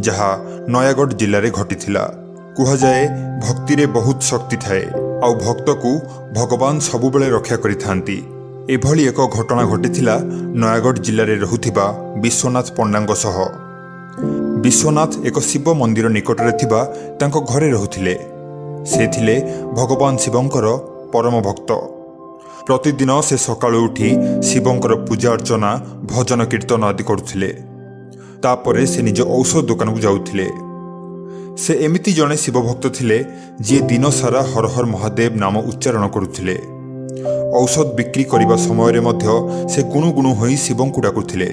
ଯାହା ନୟାଗଡ଼ ଜିଲ୍ଲାରେ ଘଟିଥିଲା। କୁହାଯାଏ, ଭକ୍ତିରେ ବହୁତ ଶକ୍ତି ଥାଏ ଆଉ ଭକ୍ତକୁ ଭଗବାନ ସବୁବେଳେ ରକ୍ଷା କରିଥାନ୍ତି। ଏଭଳି ଏକ ଘଟଣା ଘଟିଥିଲା ନୟାଗଡ଼ ଜିଲ୍ଲାରେ ରହୁଥିବା ବିଶ୍ୱନାଥ ପଣ୍ଡାଙ୍କ ସହ। ବିଶ୍ୱନାଥ ଏକ ଶିବ ମନ୍ଦିର ନିକଟରେ ଥିବା ତାଙ୍କ ଘରେ ରହୁଥିଲେ। ସେ ଥିଲେ ଭଗବାନ ଶିବଙ୍କର ପରମ ଭକ୍ତ। ପ୍ରତିଦିନ ସେ ସକାଳୁ ଉଠି ଶିବଙ୍କର ପୂଜା ଅର୍ଚ୍ଚନା, ଭଜନ କୀର୍ତ୍ତନ ଆଦି କରୁଥିଲେ। ତାପରେ ସେ ନିଜ ଔଷଧ ଦୋକାନକୁ ଯାଉଥିଲେ। ସେ ଏମିତି ଜଣେ ଶିବଭକ୍ତ ଥିଲେ, ଯିଏ ଦିନସାରା ହର ହର ମହାଦେବ ନାମ ଉଚ୍ଚାରଣ କରୁଥିଲେ। ଔଷଧ ବିକ୍ରି କରିବା ସମୟରେ ମଧ୍ୟ ସେ ଗୁଣୁ ଗୁଣୁ ହୋଇ ଶିବଙ୍କୁ ଡାକୁଥିଲେ।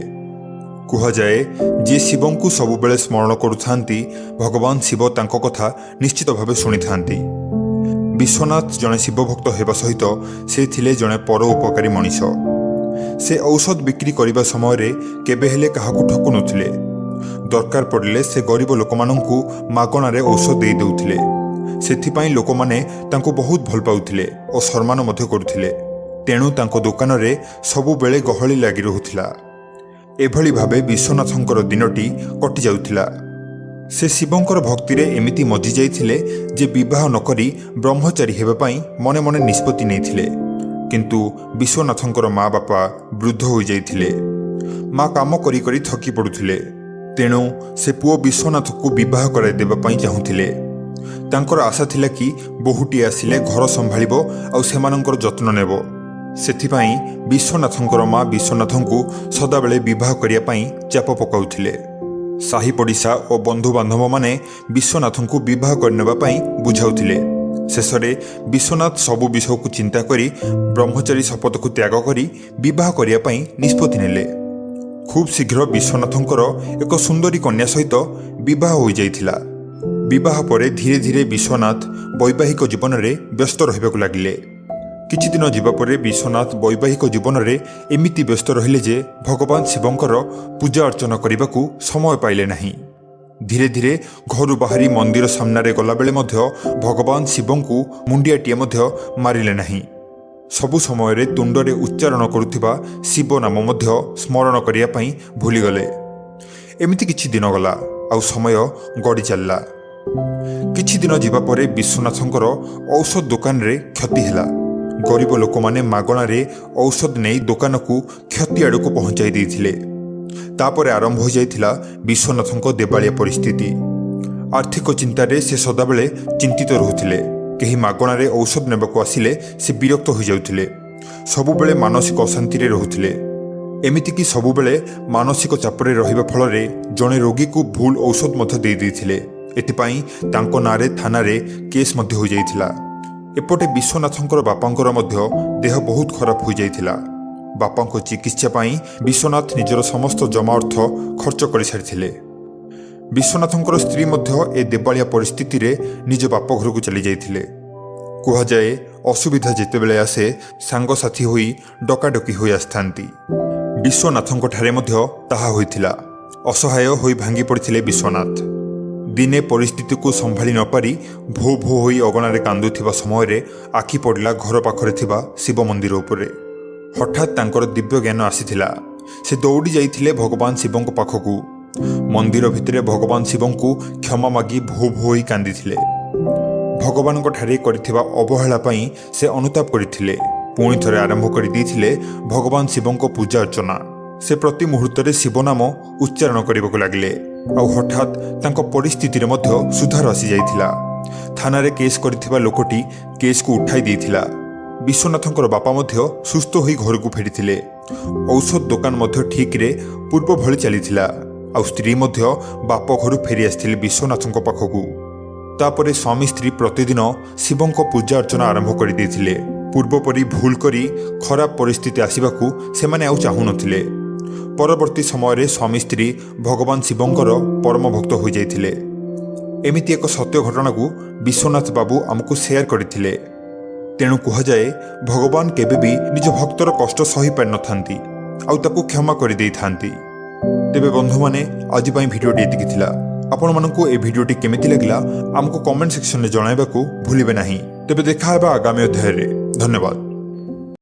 କୁହାଯାଏ, ଯିଏ ଶିବଙ୍କୁ ସବୁବେଳେ ସ୍ମରଣ କରୁଥାନ୍ତି, ଭଗବାନ ଶିବ ତାଙ୍କ କଥା ନିଶ୍ଚିତ ଭାବେ ଶୁଣିଥାନ୍ତି। ବିଶ୍ୱନାଥ ଜଣେ ଶିବଭକ୍ତ ହେବା ସହିତ ସେ ଥିଲେ ଜଣେ ପରୋପକାରୀ ମଣିଷ। ସେ ଔଷଧ ବିକ୍ରି କରିବା ସମୟରେ କେବେ ହେଲେ କାହାକୁ ଠକୁନଥିଲେ। ଦରକାର ପଡ଼ିଲେ ସେ ଗରିବ ଲୋକମାନଙ୍କୁ ମାଗଣାରେ ଔଷଧ ଦେଇ ଦେଉଥିଲେ। ସେଥିପାଇଁ ଲୋକମାନେ ତାଙ୍କୁ ବହୁତ ଭଲ ପାଉଥିଲେ ଓ ସମ୍ମାନ ମଧ୍ୟ କରୁଥିଲେ। ତେଣୁ ତାଙ୍କ ଦୋକାନରେ ସବୁବେଳେ ଗହଳି ଲାଗି ରହୁଥିଲା। ଏଭଳି ଭାବେ ବିଶ୍ୱନାଥଙ୍କର ଦିନଟି କଟିଯାଉଥିଲା। ସେ ଶିବଙ୍କର ଭକ୍ତିରେ ଏମିତି ମଜି ଯାଇଥିଲେ ଯେ ବିବାହ ନକରି ବ୍ରହ୍ମଚାରୀ ହେବା ପାଇଁ ମନେ ମନେ ନିଷ୍ପତ୍ତି ନେଇଥିଲେ। କିନ୍ତୁ ବିଶ୍ୱନାଥଙ୍କର ମା ବାପା ବୃଦ୍ଧ ହୋଇଯାଇଥିଲେ। ମା କାମ କରି କରି ଥକି ପଡ଼ୁଥିଲେ। ତେଣୁ ସେ ପୁଅ ବିଶ୍ୱନାଥକୁ ବିବାହ କରାଇ ଦେବା ପାଇଁ ଚାହୁଁଥିଲେ। ତାଙ୍କର ଆଶା ଥିଲା କି ବୋହୂଟିଏ ଆସିଲେ ଘର ସମ୍ଭାଳିବ ଆଉ ସେମାନଙ୍କର ଯତ୍ନ ନେବ। ସେଥିପାଇଁ ବିଶ୍ୱନାଥଙ୍କର ମା ବିଶ୍ୱନାଥଙ୍କୁ ସଦାବେଳେ ବିବାହ କରିବା ପାଇଁ ଚାପ ପକାଉଥିଲେ। ସାହି ପଡ଼ିଶା ଓ ବନ୍ଧୁବାନ୍ଧବମାନେ ବିଶ୍ୱନାଥଙ୍କୁ ବିବାହ କରିନେବା ପାଇଁ ବୁଝାଉଥିଲେ। ଶେଷରେ ବିଶ୍ୱନାଥ ସବୁ ବିଷୟକୁ ଚିନ୍ତା କରି ବ୍ରହ୍ମଚାରୀ ଶପଥକୁ ତ୍ୟାଗ କରି ବିବାହ କରିବା ପାଇଁ ନିଷ୍ପତ୍ତି ନେଲେ। ଖୁବ୍ ଶୀଘ୍ର ବିଶ୍ୱନାଥଙ୍କର ଏକ ସୁନ୍ଦରୀ କନ୍ୟା ସହିତ ବିବାହ ହୋଇଯାଇଥିଲା। ବିବାହ ପରେ ଧୀରେ ଧୀରେ ବିଶ୍ୱନାଥ ବୈବାହିକ ଜୀବନରେ ବ୍ୟସ୍ତ ରହିବାକୁ ଲାଗିଲେ। କିଛି ଦିନ ଯିବା ପରେ ବିଶ୍ୱନାଥ ବୈବାହିକ ଜୀବନରେ ଏମିତି ବ୍ୟସ୍ତ ରହିଲେ ଯେ ଭଗବାନ ଶିବଙ୍କର ପୂଜା ଅର୍ଚ୍ଚନା କରିବାକୁ ସମୟ ପାଇଲେ ନାହିଁ। ଧୀରେ ଧୀରେ ଘରୁ ବାହାରି ମନ୍ଦିର ସାମ୍ନାରେ ଗଲାବେଳେ ମଧ୍ୟ ଭଗବାନ ଶିବଙ୍କୁ ମୁଣ୍ଡିଆଟିଏ ମଧ୍ୟ ମାରିଲେ ନାହିଁ। ସବୁ ସମୟରେ ତୁଣ୍ଡରେ ଉଚ୍ଚାରଣ କରୁଥିବା ଶିବ ନାମ ମଧ୍ୟ ସ୍ମରଣ କରିବା ପାଇଁ ଭୁଲିଗଲେ। ଏମିତି କିଛି ଦିନ ଗଲା ଆଉ ସମୟ ଗଡ଼ି ଚାଲିଲା। କିଛି ଦିନ ଯିବା ପରେ ବିଶ୍ୱନାଥଙ୍କର ଔଷଧ ଦୋକାନରେ କ୍ଷତି ହେଲା। ଗରିବ ଲୋକମାନେ ମାଗଣାରେ ଔଷଧ ନେଇ ଦୋକାନକୁ କ୍ଷତି ଆଡ଼କୁ ପହଞ୍ଚାଇ ଦେଇଥିଲେ। ତାପରେ ଆରମ୍ଭ ହୋଇଯାଇଥିଲା ବିଶ୍ୱନାଥଙ୍କ ଦେବାଳିଆ ପରିସ୍ଥିତି। ଆର୍ଥିକ ଚିନ୍ତାରେ ସେ ସଦାବେଳେ ଚିନ୍ତିତ ରହୁଥିଲେ। କେହି ମାଗଣାରେ ଔଷଧ ନେବାକୁ ଆସିଲେ ସେ ବିରକ୍ତ ହୋଇଯାଉଥିଲେ। ସବୁବେଳେ ମାନସିକ ଅଶାନ୍ତିରେ ରହୁଥିଲେ। ଏମିତିକି ସବୁବେଳେ ମାନସିକ ଚାପରେ ରହିବା ଫଳରେ ଜଣେ ରୋଗୀକୁ ଭୁଲ ଔଷଧ ମଧ୍ୟ ଦେଇ ଦେଇଥିଲେ। ଏଥିପାଇଁ ତାଙ୍କ ନାଁରେ ଥାନାରେ କେସ୍ ମଧ୍ୟ ହୋଇଯାଇଥିଲା। ଏପଟେ ବିଶ୍ୱନାଥଙ୍କର ବାପାଙ୍କର ମଧ୍ୟ ଦେହ ବହୁତ ଖରାପ ହୋଇଯାଇଥିଲା। ବାପାଙ୍କ ଚିକିତ୍ସା ପାଇଁ ବିଶ୍ୱନାଥ ନିଜର ସମସ୍ତ ଜମା ଅର୍ଥ ଖର୍ଚ୍ଚ କରିସାରିଥିଲେ। ବିଶ୍ୱନାଥଙ୍କର ସ୍ତ୍ରୀ ମଧ୍ୟ ଏ ଦେବାଳିଆ ପରିସ୍ଥିତିରେ ନିଜ ବାପ ଘରକୁ ଚାଲିଯାଇଥିଲେ। କୁହାଯାଏ, ଅସୁବିଧା ଯେତେବେଳେ ଆସେ, ସାଙ୍ଗସାଥି ହୋଇ ଡକାଡକି ହୋଇ ଆସିଥାନ୍ତି। ବିଶ୍ୱନାଥଙ୍କଠାରେ ମଧ୍ୟ ତାହା ହୋଇଥିଲା। ଅସହାୟ ହୋଇ ଭାଙ୍ଗି ପଡ଼ିଥିଲେ ବିଶ୍ୱନାଥ। ଦିନେ ପରିସ୍ଥିତିକୁ ସମ୍ଭାଳି ନପାରି ଭୋ ଭୋ ହୋଇ ଅଗଣାରେ କାନ୍ଦୁଥିବା ସମୟରେ ଆଖି ପଡ଼ିଲା ଘର ପାଖରେ ଥିବା ଶିବ ମନ୍ଦିର ଉପରେ। ହଠାତ୍ ତାଙ୍କର ଦିବ୍ୟ ଜ୍ଞାନ ଆସିଥିଲା। ସେ ଦୌଡ଼ି ଯାଇଥିଲେ ଭଗବାନ ଶିବଙ୍କ ପାଖକୁ। ମନ୍ଦିର ଭିତରେ ଭଗବାନ ଶିବଙ୍କୁ କ୍ଷମା ମାଗି ଭୋ ଭୋ ହୋଇ କାନ୍ଦିଥିଲେ। ଭଗବାନଙ୍କ ଠାରେ କରିଥିବା ଅବହେଳା ପାଇଁ ସେ ଅନୁତାପ କରିଥିଲେ। ପୁଣି ଥରେ ଆରମ୍ଭ କରିଦେଇଥିଲେ ଭଗବାନ ଶିବଙ୍କ ପୂଜା ଅର୍ଚ୍ଚନା। ସେ ପ୍ରତି ମୁହୂର୍ତ୍ତରେ ଶିବ ନାମ ଉଚ୍ଚାରଣ କରିବାକୁ ଲାଗିଲେ ଆଉ ହଠାତ୍ ତାଙ୍କ ପରିସ୍ଥିତିରେ ମଧ୍ୟ ସୁଧାର ଆସିଯାଇଥିଲା। ଥାନାରେ କେସ୍ କରିଥିବା ଲୋକଟି କେସ୍କୁ ଉଠାଇ ଦେଇଥିଲା। ବିଶ୍ୱନାଥଙ୍କର ବାପା ମଧ୍ୟ ସୁସ୍ଥ ହୋଇ ଘରକୁ ଫେରିଥିଲେ। ଔଷଧ ଦୋକାନ ମଧ୍ୟ ଠିକ୍ରେ ପୂର୍ବ ଭଳି ଚାଲିଥିଲା ଆଉ ସ୍ତ୍ରୀ ମଧ୍ୟ ବାପ ଘରୁ ଫେରି ଆସିଥିଲେ ବିଶ୍ୱନାଥଙ୍କ ପାଖକୁ। ତାପରେ ସ୍ୱାମୀ ସ୍ତ୍ରୀ ପ୍ରତିଦିନ ଶିବଙ୍କ ପୂଜା ଅର୍ଚ୍ଚନା ଆରମ୍ଭ କରିଦେଇଥିଲେ। ପୂର୍ବପରି ଭୁଲ କରି ଖରାପ ପରିସ୍ଥିତି ଆସିବାକୁ ସେମାନେ ଆଉ ଚାହୁଁନଥିଲେ। ପରବର୍ତ୍ତୀ ସମୟରେ ସ୍ୱାମୀ ସ୍ତ୍ରୀ ଭଗବାନ ଶିବଙ୍କର ପରମ ଭକ୍ତ ହୋଇଯାଇଥିଲେ। ଏମିତି ଏକ ସତ୍ୟ ଘଟଣାକୁ ବିଶ୍ୱନାଥ ବାବୁ ଆମକୁ ସେୟାର କରିଥିଲେ। ତେଣୁ କୁହାଯାଏ, ଭଗବାନ କେବେ ବି ନିଜ ଭକ୍ତର କଷ୍ଟ ସହି ପାରିନଥାନ୍ତି ଆଉ ତାକୁ କ୍ଷମା କରିଦେଇଥାନ୍ତି। ତେବେ ବନ୍ଧୁମାନେ, ଆଜି ପାଇଁ ଭିଡ଼ିଓଟି ଏତିକି ଥିଲା। ଆପଣମାନଙ୍କୁ ଏ ଭିଡ଼ିଓଟି କେମିତି ଲାଗିଲା, ଆମକୁ କମେଣ୍ଟ ସେକ୍ସନରେ ଜଣାଇବାକୁ ଭୁଲିବେ ନାହିଁ। ତେବେ ଦେଖା ହେବା ଆଗାମୀ ଅଧ୍ୟାୟରେ। ଧନ୍ୟବାଦ।